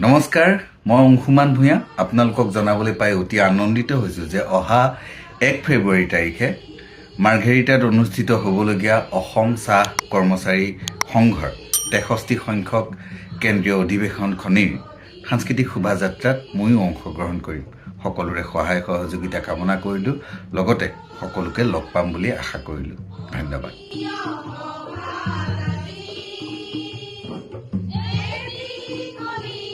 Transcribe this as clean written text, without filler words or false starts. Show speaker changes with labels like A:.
A: নমস্কাৰ, মই অংশুমান ভূঞা। আপোনালোকক জনাবলৈ পাই অতি আনন্দিত হৈছোঁ যে অহা 1 ফেব্ৰুৱাৰী তাৰিখে মাৰ্ঘেৰিটাত অনুষ্ঠিত হ'বলগীয়া অসম চাহ কৰ্মচাৰী সংঘৰ 63 সংখ্যক কেন্দ্ৰীয় অধিৱেশনখনিৰ সাংস্কৃতিক শোভাযাত্ৰাত ময়ো অংশগ্ৰহণ কৰিম। সকলোৰে সহায় সহযোগিতা কামনা কৰিলোঁ, লগতে সকলোকে লগ পাম বুলি আশা কৰিলোঁ। ধন্যবাদ।
B: এটি কলি।